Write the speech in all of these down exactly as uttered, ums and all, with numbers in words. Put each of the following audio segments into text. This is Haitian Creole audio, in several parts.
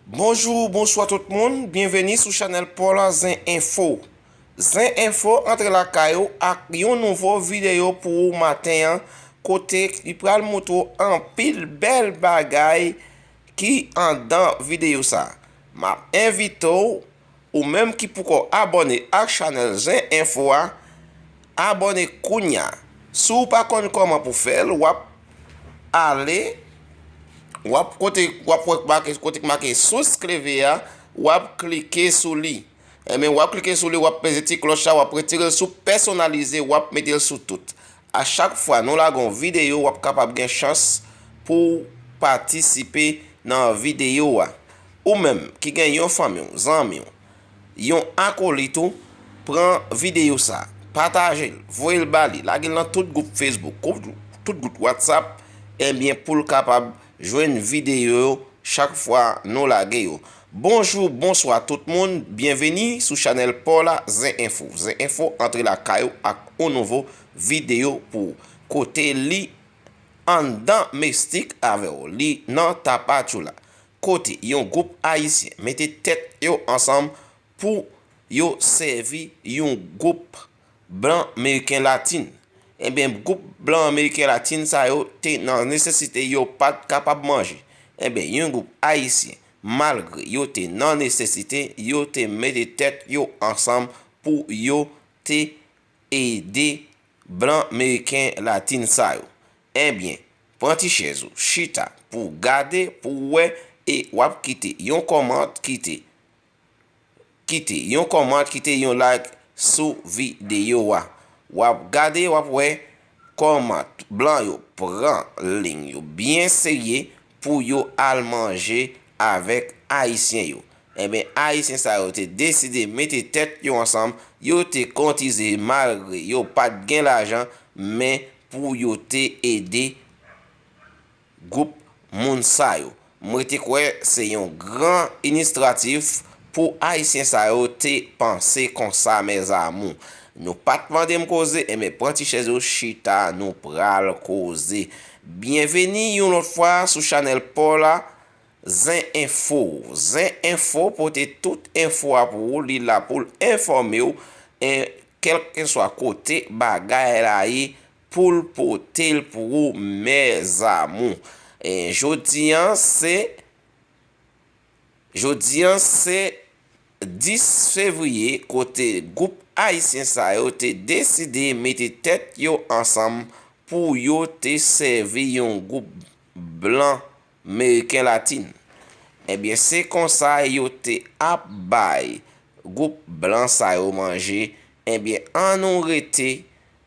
Bonjou, bonswa tout moun, byenveni sou chanèl pa w la Zen Enfo. Zen Enfo antre lakay ou ak yon nouvo videyo pou ou maten an, kote li pral montre w anpil bèl bagay ki anndan videyo sa. M ap envite w, ou menm ki poko abòne ak chanèl Zen Enfo a, abòne kounye a. Si w pa konn kòman pou fè l, w ap ale, w ap kote, w ap wè make, kote k make souskreve a, w ap klike sou li. Ebyen, w ap klike sou li, w ap peze ti klòch la, w ap retire l sou pèsonalize, w ap mete l sou tout. A chak fwa nou lage yon videyo, w ap kapab gen chans pou w patisipe nan videyo a. Ou menm ki gen yon fanmi w, zanmi w, yon akolit ou, pran videyo sa, pataje l, voye l ba li, lage l nan tout gwoup Facebook, gwoup, tout gwoup WhatsApp, ebyen pou l kapab jwenn videyo yo chak fwa nou lage yo. Bonjou, bonswa tout moun, byenveni sou chanèl pa w la Zen Enfo. Zen Enfo antre lakay ou ak yon nouvo videyo pou w. Kote li anndan mistik avè w, li nan tapatchoula. Kote yon gwoup Ayisyen mete tèt yo ansanm pou yo sèvi yon gwoup blan meriken latin. Ebyen, gwoup blan meriken latin sa yo te nan nesesite, yo pa t kapab manje. Ebyen, yon gwoup Ayisyen, malgre yo te nan nesesite, yo te mete tèt yo ansanm pou yo te ede blan meriken latin sa yo. Ebyen, pran ti chèz ou, chita pou w gade, pou w wè, e w ap kite yon kòmant, kite, kite yon kòmant, kite yon like sou videyo a. W ap gade, w ap wè kòman blan yo pran liy yo byen serye pou yo al manje avèk Ayisyen yo. Ebyen, Ayisyen sa yo te deside mete tèt yo ansanm, yo te kotize malgre yo pa t gen lajan, men pou yo te ede gwoup moun sa yo. Mwen te kwè se yon gran inisiyativ pou Ayisyen sa yo te panse konsa, mes amours. Nou pa t mande m koze, ebyen pran ti chèz ou chita, nou pral koze. Byenveni yon lòt fwa sou chanèl pa w la, Zen Enfo. Zen Enfo pote tout enfo a pou ou, li la pou l enfòme w, e kèlkeswa kote bagay la ye, pou l pote l pou ou, mes amours. E jodi an se, jodi an se dis fevriye, kote gwoup ayisyen sa yo te deside mete tèt yo ansanm pou yo te sèvi yon gwoup blan meriken latin. Ebyen, se konsa yo te ap bay gwoup blan sa yo manje. Ebyen, ann nou rete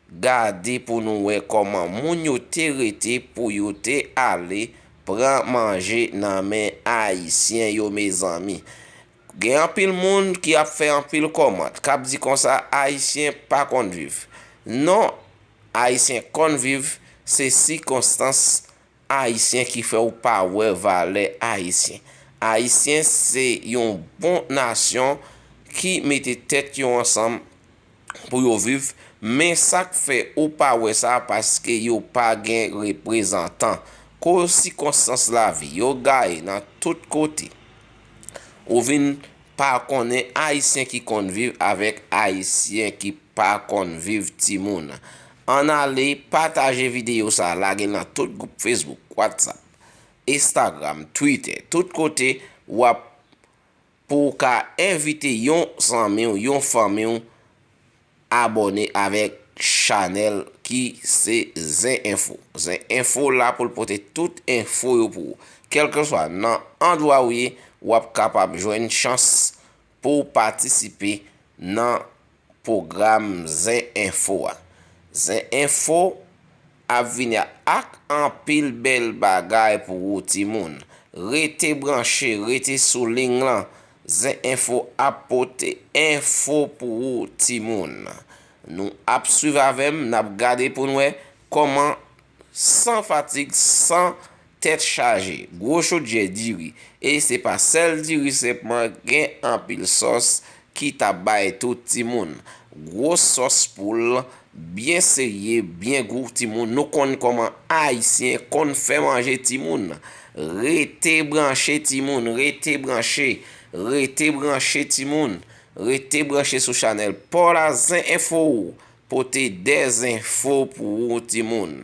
gade pou nou wè kòman moun yo te rete pou yo te ale pran manje nan men ayisyen yo, mezanmi. Gen anpil moun ki ap fè anpil kòmant, k ap di konsa ayisyen pa konn viv. Non, ayisyen konn viv, se sikonstans ayisyen ki fè w pa wè valè ayisyen. Ayisyen se yon bon nasyon ki mete tèt yo ansanm pou yo viv, men sa k fè ou pa wè sa, paske yo pa gen reprezantan. Koz sikonstans lavi, yo gaye nan tout kote. Ou vin pa konnen ayisyen ki konn viv avèk ayisyen ki pa konn viv, timoun. Ann ale pataje videyo sa, lage l nan tout gwoup Facebook, WhatsApp, Instagram, Twitter, tout kote w ap, pou w ka envite yon zanmi w, yon fanmi w abòne avèk chanèl ki se Zen Enfo. Zen Enfo la pou l pote tout enfo yo pou ou. Kèlkeswa nan andwa ou ye, w ap kapab jwenn chans pou w patisipe nan pwogram Zen Enfo a. Zen Enfo ap vini ak anpil bèl bagay pou ou, timoun. Rete branche, rete sou liy lan. Zen Enfo ap pote enfo pou ou, timoun. Nou ap swiv avè m, n ap gade pou n wè kòman san fatig, san tèt chaje, gwo chodyè diri. E se pa sèl diri senpman, gen anpil sòs ki t ap bay tout timoun. Gwo sòs poul, Byen serye, byen gou, timoun. Nou konn kòman Ayisyen konn fè manje, timoun. Rete branche, timoun. Rete branche. Rete branche, timoun. Rete branche sou chanèl Pòlazen Enfo. Pote dèzenfo pou ou, timoun.